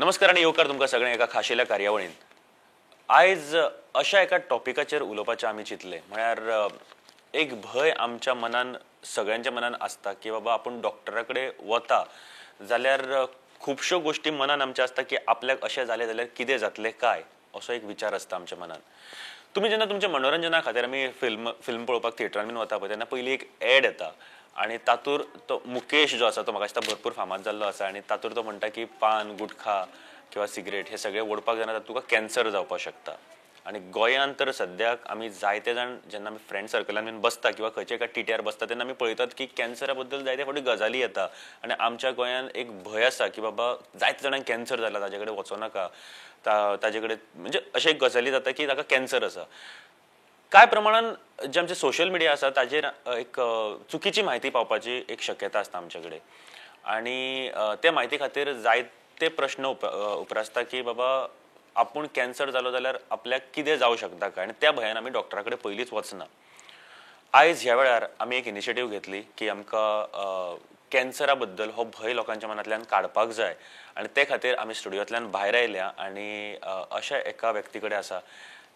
नमस्कार आनी येवकार तुमकां सगळ्यांक एका खाशेल्या कार्यावळीन. आयज अशा एका टॉपिकाचेर उलोवपाचें आमी चिंतलें, म्हळ्यार एक भंय आमच्या मनान, सगळ्यांच्या मनान आसता की बाबा आपूण डॉक्टरा कडेन वता जाल्यार खुबश्यो गोश्टी मनान आमच्या आसता की आपल्याक अशें जालें जाल्यार कितें जातलें काय, असो एक विचार आसता आमच्या मनान. तुमी जेन्ना तुमच्या मनोरंजना खातीर आमी फिल्म पळोवपाक थिएटरान बीन वता पळय, तेन्ना पयलीं एक एड येता आनी तातूर तो मुकेश जो आसा तो म्हाका दिसता भरपूर फामाद जाल्लो आसा, आनी तातूर तो म्हणटा की पान, गुटखा किंवा सिगरेट हे सगळे ओडपाक जायना, तुका कॅन्सर जावपाक शकता. आनी गोंयांत तर सद्याक आमी जायते जाण जेन्ना आमी फ्रेंड सर्कलान बीन बसता किंवा खंयच्या एका टिट्यार बसता तेन्ना आमी पळयतात की कॅन्सरा बद्दल जायते फावटी गजाली येता आनी आमच्या गोंयांत एक भंय आसा की बाबा जायते जाणांक कॅन्सर जाला, ताजे कडेन वचों नाका, ताजे कडेन म्हणजे अशे गजाली जाता की ताका कॅन्सर आसा. काय प्रमाणान जे आमचे सोशल मिडिया आसा ताजेर एक चुकीची म्हायती पावपाची एक शक्यता आसता आमचे कडेन, आनी ते म्हायती खातीर जायते प्रश्न उपरासता की बाबा आपूण कॅन्सर जालो जाल्यार आपल्याक कितें जावं शकता काय, आनी त्या भंयान आमी डॉक्टरा कडेन पयलींच वचना. आयज ह्या वेळार आमी एक इनिशिएटीव घेतली की आमकां कॅन्सरा बद्दल हो भंय लोकांच्या मनांतल्यान काडपाक जाय, आनी ते खातीर आमी स्टुडियोंतल्यान भायर आयल्या आनी अशा एका व्यक्ती कडेन आसा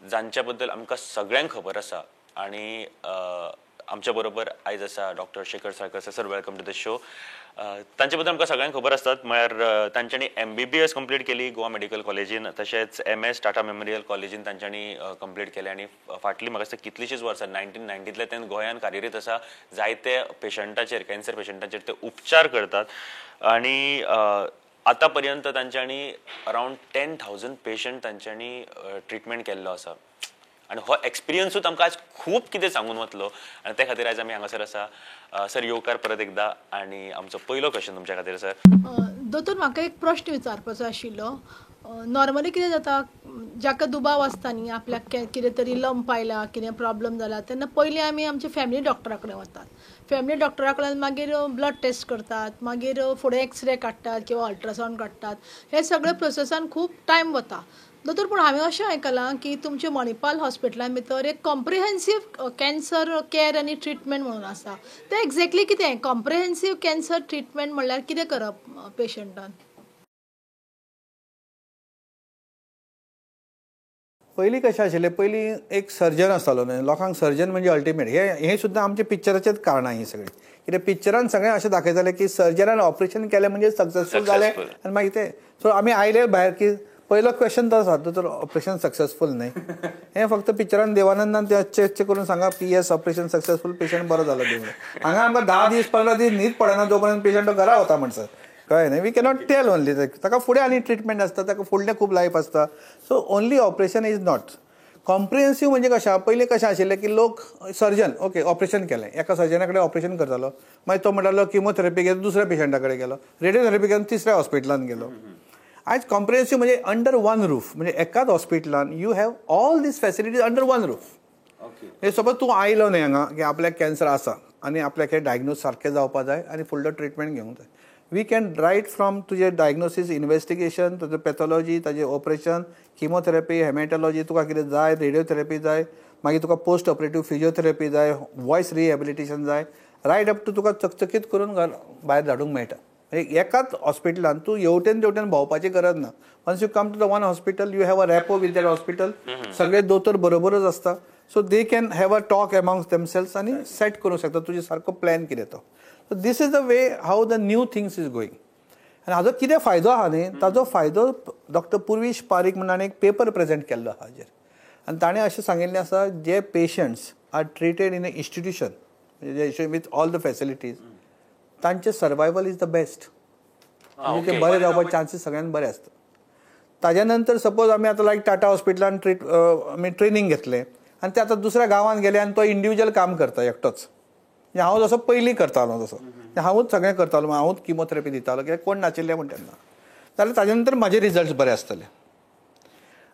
जांच्या बद्दल आमकां सगळ्यांक खबर आसा, आनी आमच्या बरोबर आयज आसा doctor Shekhar Salkar sir. Welcome to the show. तांचे बद्दल आमकां सगळ्यांक खबर आसतात, म्हळ्यार तांच्यांनी MBBS complete केली गोवा मेडिकल कॉलेजीन, तशेंच MS Tata memorial कॉलेजीन तांच्यांनी कंप्लीट केलें, आनी फाटलीं म्हाका दिसता कितलींशींच वर्सां 1990तल्या ते गोंयांत कार्यरत आसा, जायते पेशंटाचेर, कॅन्सर पेशंटाचेर ते उपचार करतात, आनी आतां पर्यंत तांच्यांनी अरावंड 10,000 पेशंट तांच्यांनी ट्रिटमेंट केल्लो आसा. आनी हो एक्सपिरियन्सूच आमकां आयज खूब कितें सांगून वतलो, आनी ते खातीर आयज आमी हांगासर आसा. सर येवकार परत एकदा, आनी आमचो पयलो क्वेश्चन तुमच्या खातीर सर. दोतोर, म्हाका एक प्रश्न विचारपाचो आशिल्लो. नॉर्मली कितें जाता, जाका दुबाव आसता न्ही आपल्याक कितें तरी लंप आयला, कितें प्रॉब्लम जाला, तेन्ना पयलीं आमी आमच्या फॅमिली डॉक्टरा कडेन वतात. फॅमिली डॉक्टरा कडेन मागीर ब्लड टेस्ट करतात, मागीर फुडें एक्सरे काडटात किंवा अल्ट्रासावंड काडटात. हे सगळे प्रोसेसान खूब टायम वता. दोतोर, पूण हांवें अशें आयकलां की तुमच्या मणिपाल हॉस्पिटलान भितर एक कॉम्प्रिहेन्सीव कॅन्सर कॅर आनी ट्रिटमेंट म्हणून आसा. तें एक्झॅक्टली कितें? कॉम्प्रिहेन्सीव कॅन्सर ट्रिटमेंट म्हणल्यार कितें करप पेशंटान? पयलीं कशें आशिल्लें, पयलीं एक सर्जन आसतालो न्हय, लोकांक सर्जन म्हणजे अल्टिमेट. हे सुद्दां आमच्या पिक्चराचेच कारणां हीं सगळीं. कित्याक पिक्चरान सगळें अशें दाखयतालें की सर्जनान ऑपरेशन केलें म्हणजे सक्सेसफूल जालें, आनी मागीर तें सो आमी आयले भायर की पयलो क्वेश्चन तो आसा, दोतोर ऑपरेशन सक्सेसफूल न्हय. हें फक्त पिक्चरान देवानंदान ते अच्छे अच्छे करून सांगा की येस ऑपरेशन सक्सेसफूल, पेशंट बरो जालो देवून. हांगा आमकां 10 दीस 15 दीस न्हीद पडना जो पर्यंत पेशंट घरा वता म्हणसर, कळ्ळें न्हय. We cannot tell only, ताका फुडें आनी ट्रिटमेंट आसता, ताका फुडलें खूब लायफ आसता. So only operation is not comprehensive. म्हणजे कशें, पयलीं कशें आशिल्लें की लोक सर्जन ओके ऑपरेशन केलें, एका सर्जना कडेन ऑपरेशन करतालो, मागीर तो म्हणटालो किमोथेरपी घेवन दुसऱ्या पेशंटा कडेन गेलो, रेडियोथेरपी घेवन तिसऱ्या हॉस्पिटलान गेलो. आयज कॉम्प्रिहेन्सीव म्हणजे अंडर वन रूफ, म्हणजे एकाच हॉस्पिटलान you have all these facilities under one roof. म्हणजे सपोज तूं आयलो न्हय हांगा की आपल्याक कॅन्सर आसा आनी आपल्याक हें डायग्नोज सारकें जावपा जाय आनी फुडलो ट्रिटमेंट घेवंक जाय, we can right from तुजें डायग्नोसीस, इन्वेस्टिगेशन, तुजें पॅथॉलॉजी, ताजें ऑपरेशन, किमोथेरपी, हेमेटॉलॉजी, तुका कितें जाय, रेडियोथेरपी जाय, मागीर तुका पोस्ट ऑपरेटीव फिजियोथेरपी जाय, वॉयस रिहेबिलिटेशन जाय, रायट अप टू तुका चकचकीत करून घर भायर धाडूंक मेळटा. म्हणजे एकाच हॉस्पिटलान तूं हेवटेन तेवटेन भोंवपाची गरज ना. Once you come to the one hospital, you have a rapport with that hospital. सगळे दोतोर बरोबरच आसता, so they can have a talk amongst themselves आनी सेट करूंक शकता तुजे सारको प्लॅन कितें तो. So this is the way how the new things is going. आनी हाजो कितें फायदो आहा न्ही, ताजो फायदो डॉक्टर पुर्वीश पारीक म्हणून एक पेपर प्रेजेंट केल्लो आहा हाजेर, आनी ताणें अशें सांगिल्लें आसा, जे patients are treated in a institution म्हणजे विथ ऑल the facilities, तांचे सर्वायवल is the best. म्हणजे ते बरे जावपाचे चान्सीस सगळ्यांत बरे आसता. ताज्या नंतर सपोज आमी आतां लायक टाटा हॉस्पिटलान आमी ट्रेनींग घेतलें आनी ते आतां दुसऱ्या गांवांत गेले आनी तो इंडिविज्युअल काम करता एकटोच. हांव जसो पयलीं करतालो तसो हांवूच सगळें करतालो, हांवूच किमोथेरपी दितालो कित्याक कोण नाशिल्लें म्हूण तेन्ना, जाल्यार ताज्या नंतर म्हाजे रिजल्ट्स बरे आसतले.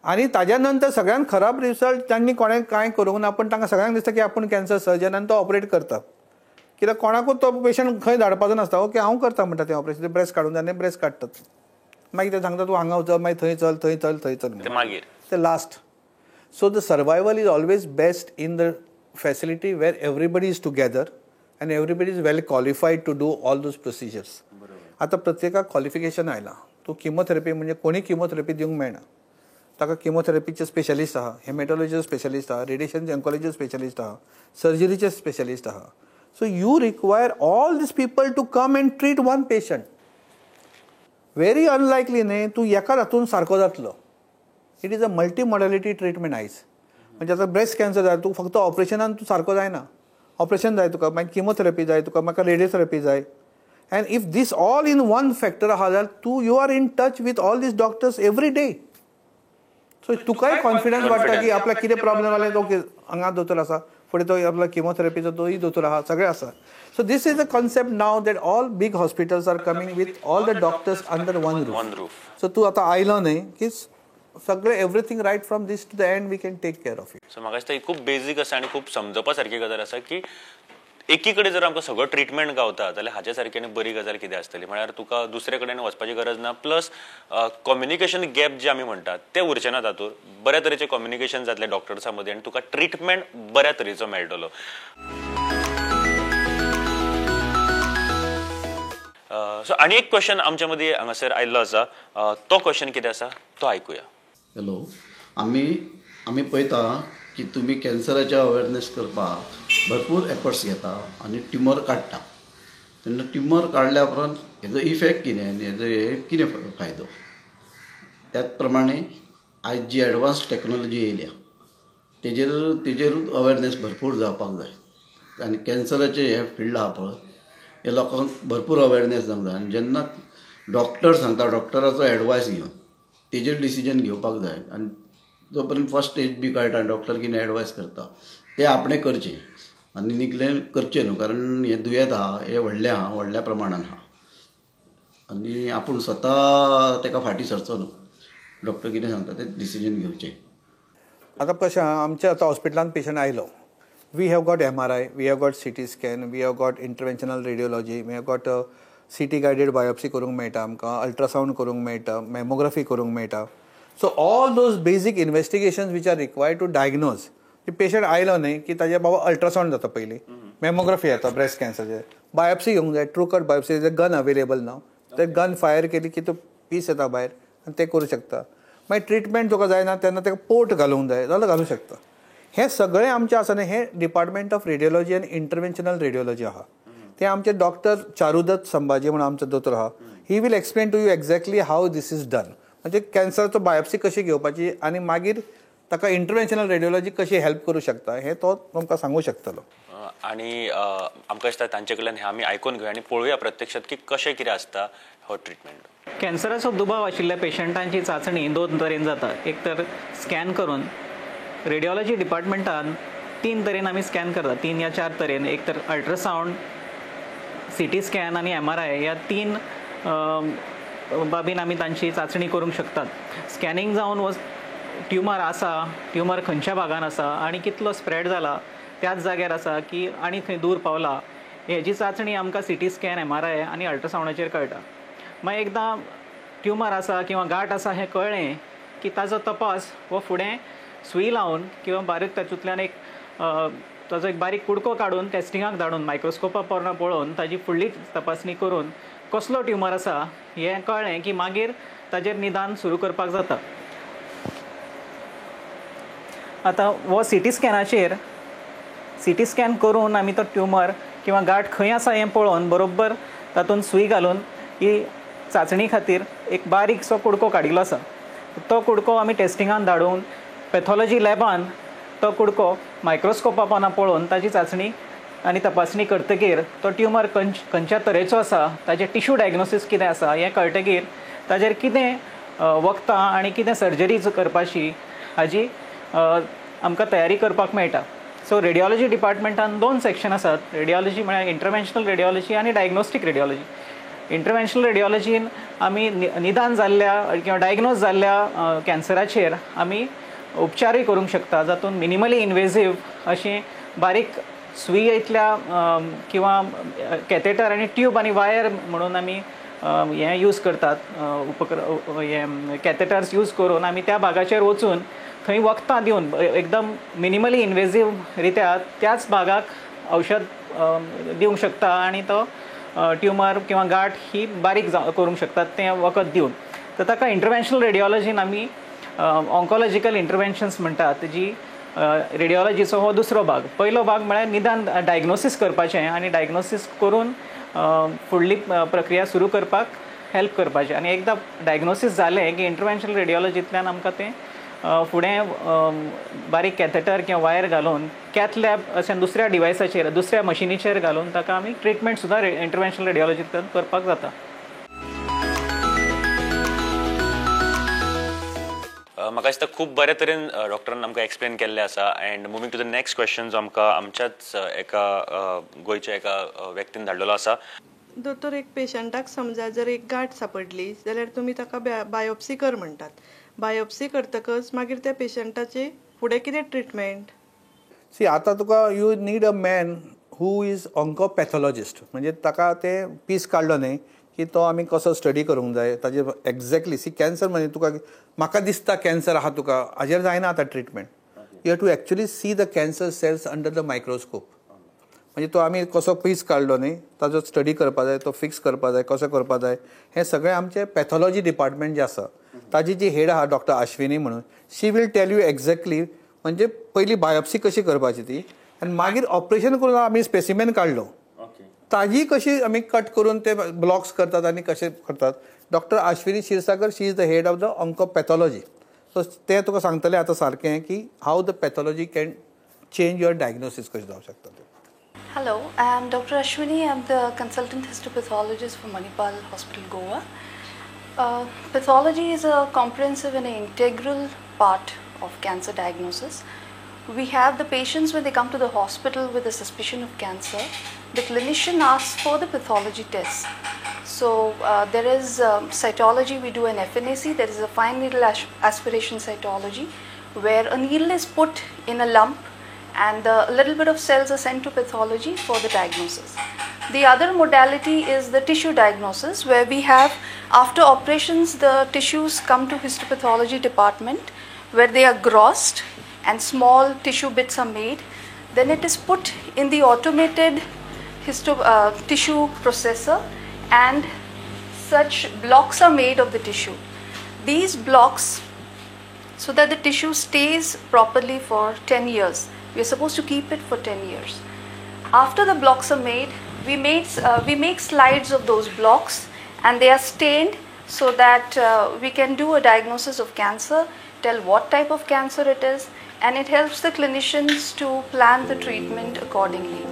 आनी ताज्या नंतर सगळ्यांत खराब रिजल्ट तांणी कोणें कांय करूंक ना, पूण तांकां सगळ्यांक दिसता की आपूण कॅन्सर सर्जन आनी तो ऑपरेट करता, कित्याक कोणाकूच तो पेशंट खंय धाडपाचो नासता. ओके हांव करता म्हणटा तें ऑपरेशन, ब्रेस्ट काडूंक जाय, ब्रेस्ट काडटात, मागीर ते सांगता तूं हांगा वच, मागीर थंय चल, थंय चल, थंय चल, मागीर ते last. So the survival is always best in the facility where everybody is together and everybody is well qualified to do all those procedures. आतां प्रत्येकाक क्वॉलिफिकेशन आयलां, तूं किमोथेरपी म्हणजे कोणी किमोथेरपी दिवंक मेळना, ताका किमोथेरपीचे स्पेशलिस्ट आहा, हेमेटॉलॉजीचे स्पेशलिस्ट आहा, रेडिएशन ऑन्कोलॉजीचे स्पेशलिस्ट आहा, सर्जरीचे स्पेशलिस्ट आहा. So you require all these people to come and treat one patient. Very unlikely न्ही तूं एकाच हातून सारको जातलो. It is a multi modality treatment आयज. म्हणजे आतां ब्रेस्ट कॅन्सर जाय, तूं फक्त ऑपरेशनान तूं सारको जायना, ऑपरेशन जाय तुका, मागीर किमोथेरपी जाय तुका, म्हाका रेडियोथेरपी जाय. And if this all in one factor आहा जाल्यार तूं you are in touch with all these doctors every day. So तुकाय कॉन्फिडन्स वाडटा की आपल्याक कितें प्रॉब्लम जालें, ओके हांगा दोतोर आसा, फुडें तो आपलो किमोथेरपीचो तोय दोतोर आहा, सगळें आसा. So this is a concept now that all big hospitals are coming with all the doctors under one roof. So तूं आतां आयलो न्ही की सगळें everything right from this to the end we can take care of you. So म्हाका दिसता ही खूब basic आसा आनी खूब समजपा सारकी गजाल आसा की एकी कडेन जर आमकां सगळो ट्रिटमेंट गावता जाल्यार हाचे सारकी आनी बरी गजाल कितें आसतली. म्हळ्यार तुका दुसरे कडेन वचपाची गरज ना, प्लस कम्युनिकेशन गॅप जे आमी म्हणटात ते उरचे ना, तातूंत बऱ्या तरेचें कम्युनिकेशन जातलें डॉक्टर्सां मदीं आनी तुका ट्रिटमेंट बऱ्या तरेचो मेळटलो. सो आनी एक क्वेश्चन आमच्या मदीं हांगासर आयिल्लो आसा, तो क्वेश्चन कितें आसा तो आयकुया. हॅलो, आमी पळयता की तुमी कॅन्सराच्या अवेरनेस करपाक भरपूर एफर्ट्स घेता आनी ट्युमर काडटा. तेन्ना ट्युमर काडल्या उपरांत हेजो इफेक्ट कितें आनी हेजो हे कितें फायदो? त्याच प्रमाणे आयज जी एडवान्स टॅक्नोलॉजी येयल्या तेजेरूच अवेरनेस भरपूर जावपाक जाय. आनी कॅन्सराचें हें फिल्ड आहा पळय, हे लोकांक भरपूर अवेरनेस जावंक जाय. आनी जेन्ना डॉक्टर सांगता, डॉक्टराचो एडवायस घेवन तेजेर डिसिजन घेवपाक जाय. आनी जो पर्यंत फर्स्ट स्टेज बी कळटा डॉक्टर कितें एडवायस करता तें आपणें करचें आनी निग्लेक्ट करचें न्हू, कारण हें दुयेंत आहा, हें व्हडलें आहा, व्हडल्या प्रमाणान आहा आनी आपूण स्वता तेका फाटीं सरचो न्हू. डॉक्टर कितें सांगता तें डिसिजन घेवचें. आतां कशें आहा, आमच्या आतां हॉस्पिटलान पेशंट आयलो, we have got MRI, we have got CT scan, we have got interventional radiology, we have got CT guided biopsy करूंक मेळटा आमकां, अल्ट्रासावंड करूंक मेळटा, मॅमोग्राफी करूंक मेळटा. So all those basic investigations which are required to diagnose. Patient आयलो न्ही की ताजे बाबा अल्ट्रासावंड जाता पयलीं, मॅमोग्राफी जाता ब्रेस्ट कॅन्सराचेर, बायोप्सी घेवंक जाय, true cut biopsy, gun available ना, ते गन फायर केली की तो पीस येता भायर आनी ते करूं शकता. मागीर ट्रिटमेंट तुका जायना तेन्ना ताका पोर्ट घालूंक जाय जाल्यार घालूं शकता. हें सगळें आमचें आसा न्ही, हें department of radiology and interventional radiology आहा. ते आमचे डॉक्टर चारुदत्त संभाजी म्हणून आमचो दोतोर आहा, he will explain to you exactly how this is done. म्हणजे कॅन्सराचो बायोप्सी कशी घेवपाची आनी मागीर ताका इंटरवेन्शनल रेडियोलॉजी कशी हेल्प करूं शकता हें तो तुमकां सांगूं शकतलो. आनी आमकां दिसता तांचे कडल्यान हें आमी आयकून घेवया आनी पळोवया प्रत्यक्षात की कशें कितें आसता हो ट्रिटमेंट. कॅन्सराचो दुबाव आशिल्ल्या पेशंटांची चांचणी दोन तरेन जाता. एक तर स्कॅन करून, रेडियोलॉजी डिपार्टमेंटान तीन तरेन आमी स्कॅन करतात, 3 या 4 तरेन. एक तर अल्ट्रासावंड, CT scan आनी MRI ह्या 3 बाबीन आमी तांची चांचणी करूंक शकतात. स्कॅनिंग जावन ट्युमर आसा, ट्युमर खंयच्या भागान आसा आनी कितलो स्प्रेड जाला, त्याच जाग्यार आसा की आनी खंय दूर पावला, हेजी चांचणी आमकां CT scan, MRI आनी अल्ट्रासावंडाचेर कळटा. मागीर एकदां ट्युमर आसा किंवा गांठ आसा हें कळ्ळें की ताजो तपास हो फुडें सुई लावन किंवा बारीक तातूंतल्यान एक ताजो एक बारीक कुडको काडून टेस्टिंगाक धाडून मायक्रोस्कोपा पोरना पळोवन ताजी फुडली तपासणी करून कसलो ट्युमर आसा हें कळ्ळें की मागीर ताजेर निदान सुरू करपाक जाता. आतां हो CT स्कॅनाचेर CT scan करून आमी तो ट्युमर किंवा गांठ खंय आसा हें पळोवन बरोबर तातूंत सुई घालून ही चांचणी खातीर एक बारीकसो कुडको काडिल्लो आसा, तो कुडको आमी टेस्टिंगान धाडून पॅथॉलॉजी लॅबान तो कुडको मायक्रोस्कोपा पोंदा पळोवन ताजी चांचणी आनी तपासणी करतकीर तो ट्युमर खंयच्या तरेचो आसा, ताजें टिश्यू डायग्नोसीस कितें आसा हें कळटकीर ताजेर कितें वखदां आनी कितें सर्जरी करपाची हाजी आमकां तयारी करपाक मेळटा. सो रेडियोलॉजी डिपार्टमेंटान 2 सेक्शन आसात. रेडियोलॉजी म्हळ्यार इंटरवेन्शनल रेडियोलॉजी आनी डायग्नोस्टीक रेडियोलॉजी. इंटरवेन्शनल रेडियोलॉजीन आमी निदान जाल्ल्या किंवा डायग्नोज जाल्ल्या कॅन्सराचेर आमी उपचारूय करूंक शकता, जातूंत मिनिमली इनवेजीव अशी बारीक सुयेंतल्या किंवा कॅथेटर आनी ट्यूब आनी वायर म्हणून आमी हें यूज करतात, हे कॅथेटर्स यूज करून आमी त्या भागाचेर वचून थंय वखदां दिवन एकदम मिनिमली इनवेजीव रित्या त्याच भागाक औषध दिवंक शकता आनी तो ट्युमर किंवा गांठ ही बारीक करूंक शकतात तें वखद दिवन. तर ताका इंटरवेन्शनल रेडियोलॉजीन आमी ऑन्कोलॉजिकल इंटरवेन्शन्स म्हणटात, जी रेडियोलॉजीचो हो दुसरो भाग. पयलो भाग म्हळ्यार निदान डायग्नोसीस करपाचें आनी डायग्नोसीस करून फुडली प्रक्रिया सुरू करपाक हेल्प करपाचें. आनी एकदां डायग्नोसीस जालें की इंटरवेन्शनल रेडियोलॉजींतल्यान आमकां तें फुडें बारीक कॅथेटर किंवा वायर घालून कॅथ लॅब अशें दुसऱ्या डिवायसाचेर दुसऱ्या मशिनीचेर घालून ताका आमी ट्रिटमेंट सुद्दां इंटरवेन्शनल रेडियोलॉजींतल्यान करपाक जाता. म्हाका दिसता खूब बरे तरेन डॉक्टरान आमकां एक्सप्लेन केल्लें आसा. And moving to the next question जो आमकां आमच्याच एका गोंयच्या एका व्यक्तीन धाडलेलो आसा. दोतोर, एक पेशंटाक समजा जर एक गांठ सापडली जाल्यार तुमी ताका बायोप्सी कर म्हणटात. बायोप्सी करतकच मागीर त्या पेशंटाची फुडें कितें ट्रिटमेंट? सी, आतां तुका you need a man who is oncopathologist, म्हणजे ताका ते पीस काडलो न्ही की तो आमी कसो स्टडी करूंक जाय ताजे एक्झॅक्टली. सी, कॅन्सर म्हणजे तुका म्हाका दिसता कॅन्सर आहा तुका, हाजेर जायना आतां treatment. You have to actually see the cancer cells under the microscope. म्हणजे तो आमी कसो पीस काडलो न्ही ताजो स्टडी करपा जाय, तो फिक्स करपा जाय, कसो करपा जाय, हें सगळें आमचें पॅथॉलॉजी डिपार्टमेंट जें आसा ताजी जी हेड आहा डॉक्टर आश्विनी म्हणून, she will tell you exactly म्हणजे पयली बायोप्सी कशी करपाची ती आनी मागीर ऑपरेशन करून आमी स्पेसिमेन काडलो ताजी कशी आमी कट करून ते ब्लॉक्स करतात आनी कशे करतात. Doctor Ashwini Kshirsagar, she is the head of the oncopathology. So ते तुका सांगतले आतां सारकें की how the pathology can change your diagnosis कशें जावंक शकता तें. Hello, I am Dr. Ashwini. I am the consultant histopathologist for Manipal Hospital, Goa. Pathology is a comprehensive and an integral part of cancer diagnosis. We have the patients when they come to the hospital with a suspicion of cancer, the clinician asks for the pathology tests. So there is cytology, we do an FNAC, there is a fine needle aspiration cytology where a needle is put in a lump and a little bit of cells are sent to pathology for the diagnosis. The other modality is the tissue diagnosis, where we have, after operations, the tissues come to histopathology department where they are grossed and small tissue bits are made. Then it is put in the automated tissue processor and such blocks are made of the tissue. These blocks, so that the tissue stays properly for 10 years. We are supposed to keep it for 10 years. After the blocks are made, we make slides of those blocks and they are stained so that we can do a diagnosis of cancer, tell what type of cancer it is, and it helps the clinicians to plan the treatment accordingly.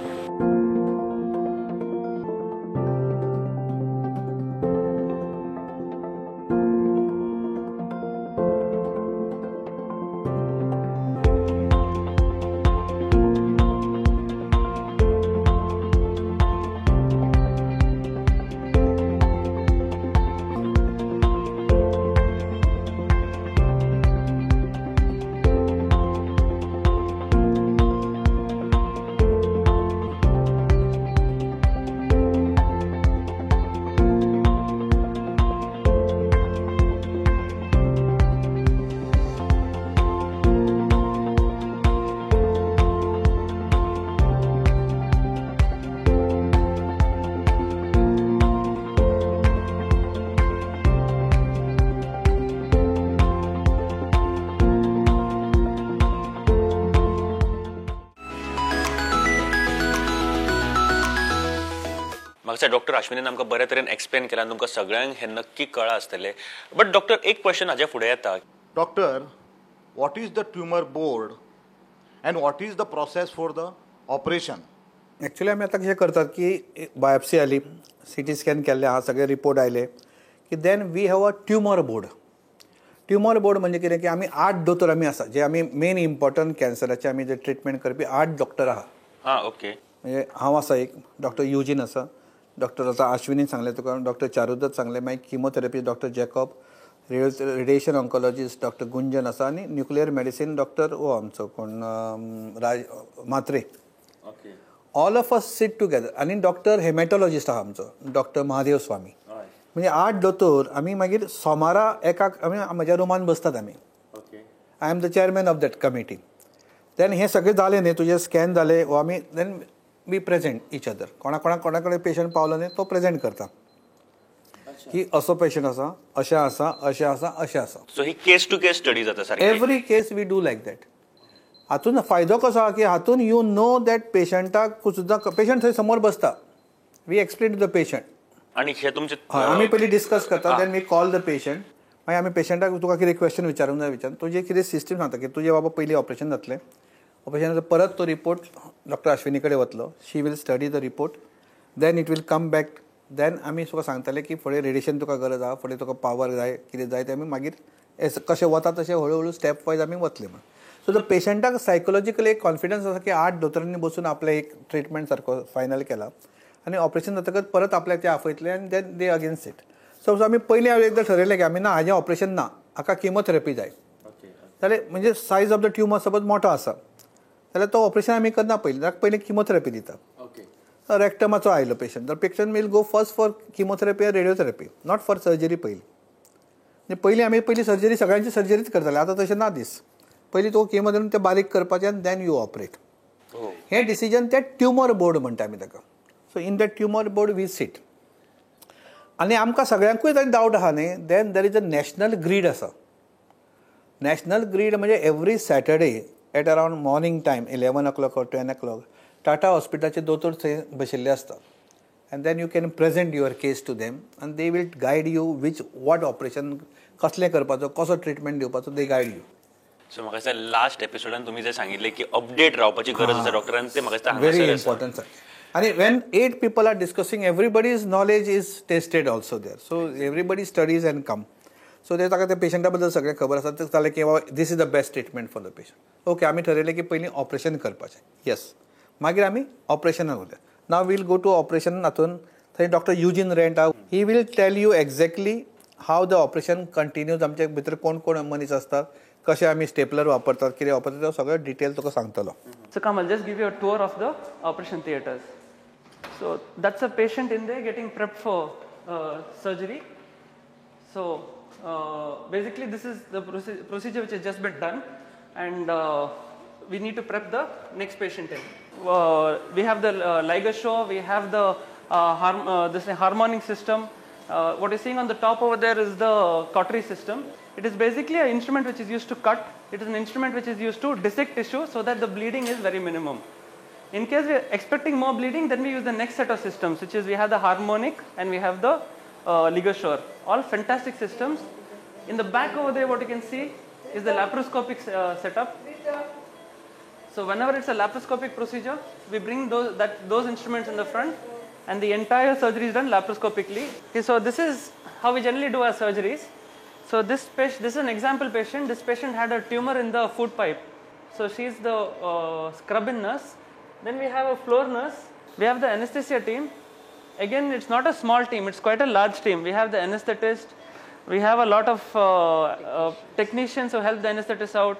Doctor आश्विनीन आमकां बरे तरेन explain केला, तुमकां सगळ्यांक हें नक्की कळ्ळां आसतलें. But doctor, एक क्वेश्चन हाज्या फुडें येता. Doctor, what is the tumour board and what is the process for the operation? Actually आमी आतां कशें करतात की बायोप्सी आली, सी टी स्कॅन केल्ले आहा, सगळे रिपोर्ट आयले की then we have a tumour board. Tumour board म्हणजे कितें की आमी 8 दोतोर आमी आसा, जे आमी मेन इम्पॉर्टंट कॅन्सराचे आमी जे ट्रिटमेंट करपी 8 डॉक्टर आहा. हां, ओके. म्हणजे हांव आसा एक, डॉक्टर युजीन आसा, डॉक्टर आतां आश्विनीन सांगलें तुका, डॉक्टर चारुदत्त सांगलें, मागीर chemotherapy doctor Jacob, radiation oncologist doctor Gunjan आसा, आनी न्युक्लियर मेडिसीन डॉक्टर हो आमचो कोण Raj Mhatre. All of us sit together. आनी डॉक्टर हेमेटॉलॉजिस्ट आहा आमचो डॉक्टर महादेव स्वामी. म्हणजे 8 दोतोर आमी मागीर सोमारा एकाक आमी म्हज्या रुमान बसतात आमी. I am the chairman of that committee. Then हें सगळें जालें न्ही, तुजें स्कॅन जालें वा आमी then we present each other. कोणा कोणा कोणा कडेन पेशंट पावलो न्ही तो प्रेजेंट करता की असो पेशंट आसा, अशें आसा, अशें आसा, अशें आसा. सो ही केस टू केस स्टडी जाता सारकी. Every case we do like that. हातून फायदो कसो आहा की हातून you know that पेशंटाक सुद्दां, पेशंट थंय समोर बसता, we explain to the patient. आनी हे तुमचे आमी पयलीं डिस्कस करता, then we call the patient. मागीर आमी पेशंटाक तुका कितें क्वेश्चन विचारूंक जाय विचार, तुजें कितें सिस्टम सांगता की तुजें बाबा पयलीं ऑपरेशन जातलें, ऑपरेशन परत तो रिपोर्ट डॉक्टर अश्विनी कडेन वतलो, she will study the report, then it will come back. Then आमी तुका सांगतले की फुडें रेडिएशन तुका गरज आहा, फुडें तुका पावर जाय, कितें जाय तें आमी मागीर कशें वता तशें हळू हळू स्टेप वायज आमी वतले म्हण. सो the पेशंटाक सायकोलॉजिकली एक कॉन्फिडन्स आसा की 8 दोतोरांनी बसून आपलें एक ट्रिटमेंट सारको फायनल केला आनी ऑपरेशन जातकच परत आपल्याक ते आपयतले आनी then they against it. So आमी पयलीं हांवें एकदां ठरयलें की आमी ना हाजें ऑपरेशन ना, हाका किमोथेरपी जाय जाल्यार म्हणजे size of the tumour suppose मोठो आसा जाल्यार तो ऑपरेशन आमी करना पयलीं, ताका पयलीं किमोथेरपी दिता. रेक्टमाचो आयलो पेशंट तर patient will go first for chemotherapy or radiotherapy, not for surgery पयलीं. म्हणजे पयलीं आमी पयलीं सर्जरी सगळ्यांची सर्जरीच करताले, आतां तशें ना दीस. पयलीं तो किमो दिवन ते बारीक करपाचें आनी then you operate. हें डिसिजन ते ट्युमर बोर्ड म्हणटा आमी ताका. So in that tumour board we sit आनी आमकां सगळ्यांकूय तांणी डावट आहा न्ही, then there is a national grid आसा. नॅशनल ग्रीड म्हणजे every Saturday at around morning time 11 o'clock or 10 o'clock Tata हॉस्पिटलाचे दोतोर थंय बशिल्ले आसतात and then you can present your case to them and they will guide you which what operation कसलें करपाचो, कसो treatment दिवपाचो, दे गायड you. सो म्हाका दिसता लास्ट एपिसोडान तुमी जे सांगिल्लें की अपडेट रावपाची गरज आसा डॉक्टरान, ते म्हाका दिसता व्हेरी इम्पॉर्टंट सर. आनी when 8 people are discussing everybody's knowledge is tested also there. So everybody studies and come. So ते ताका त्या पेशंटा बद्दल सगळें खबर आसा, ते जालें की बाबा this is the best treatment for the patient. Okay आमी ठरयलें की पयलीं ऑपरेशन करपाचें, येस, मागीर आमी ऑपरेशनाक वता. Now we'll go to operation. हातून थंय डॉक्टर युजीन रेंट आहा, he will tell you exactly how the operation continues, आमचे भितर कोण कोण मनीस आसतात, कशें आमी स्टेपलर वापरतात, कितें वापरतात, तो सगळें डिटेल तुका सांगतलो. So come, I'll just give you a tour of the operation theatres. So that's a patient in there getting prepped for surgery. So basically this is the procedure which has just been done, and we need to prep the next patient in. We have the LigaSure, we have the harmonic system. What you're seeing on the top over there is the cautery system. It is basically an instrument which is used to cut. It is an instrument which is used to dissect tissue so that the bleeding is very minimum. In case we are expecting more bleeding, then we use the next set of systems, which is we have the harmonic and we have the LigaSure. All fantastic systems. In the back over there, what you can see is the laparoscopic setup. So whenever it's a laparoscopic procedure, we bring those instruments in the front, and the entire surgery is done laparoscopically. Okay, so this is how we generally do our surgeries. So this is an example patient. This patient had a tumor in the food pipe. So she is the scrub-in nurse. Then we have a floor nurse. We have the anesthesia team. Again, it's not a small team, it's quite a large team. We have the anesthetist. We have a lot of technicians who help the anesthetist out.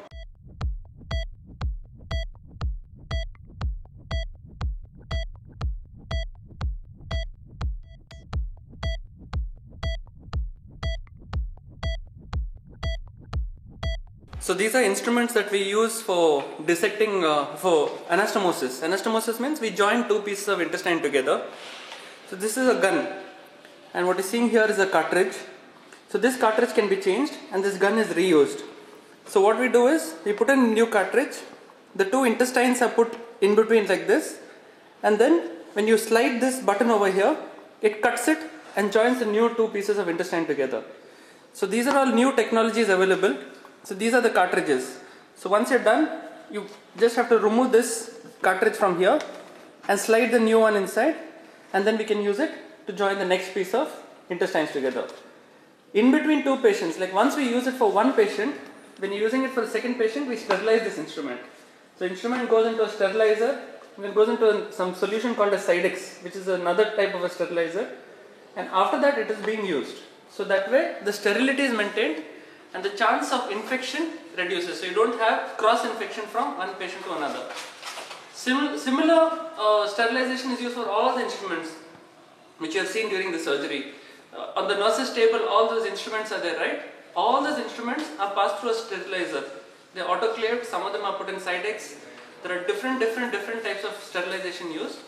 So these are instruments that we use for dissecting, for anastomosis. Anastomosis means we join two pieces of intestine together. So this is a gun, and what you're seeing here is a cartridge. So this cartridge can be changed and this gun is reused. So what we do is we put in a new cartridge, the two intestines are put in between like this, and then when you slide this button over here, it cuts it and joins the new two pieces of intestine together. So these are all new technologies available. So these are the cartridges. So once you're done, you just have to remove this cartridge from here and slide the new one inside, and then we can use it to join the next piece of intestines together. In between two patients, like once we use it for one patient, when you're using it for the second patient, we sterilize this instrument. So instrument goes into a sterilizer, and it goes into some solution called a Sidex, which is another type of a sterilizer, and after that it is being used. So that way the sterility is maintained and the chance of infection reduces. So you don't have cross infection from one patient to another. Similar sterilization is used for all the instruments which you have seen during the surgery. On the nurse's table, all those instruments are there, right? All those instruments are passed through a sterilizer. They are autoclaved, some of them are put in Sidex. There are different types of sterilization used.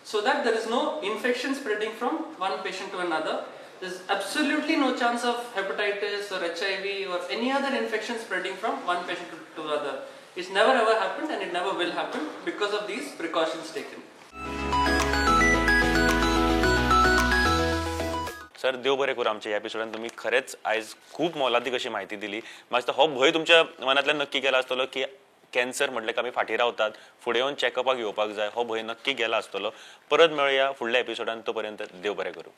so that there is no infection spreading from one patient to another. There's absolutely no chance of hepatitis or HIV or any other infection spreading from one patient to other. It's never ever happened and it never will happen because of these precautions taken. Sir, देव बरें करूं. आमच्या ह्या एपिसोडान तुमी खरेंच आयज खूब मोलादीक अशी म्हायती दिली. म्हाका दिसता हो भंय तुमच्या मनांतल्यान नक्की गेला आसतलो की कॅन्सर म्हटलें आमी फाटीं रावतात, फुडें येवन चॅकअपाक येवपाक जाय, हो भंय नक्की गेला आसतलो. परत मेळया फुडल्या एपिसोडान, तो पर्यंत देव बरें करूं.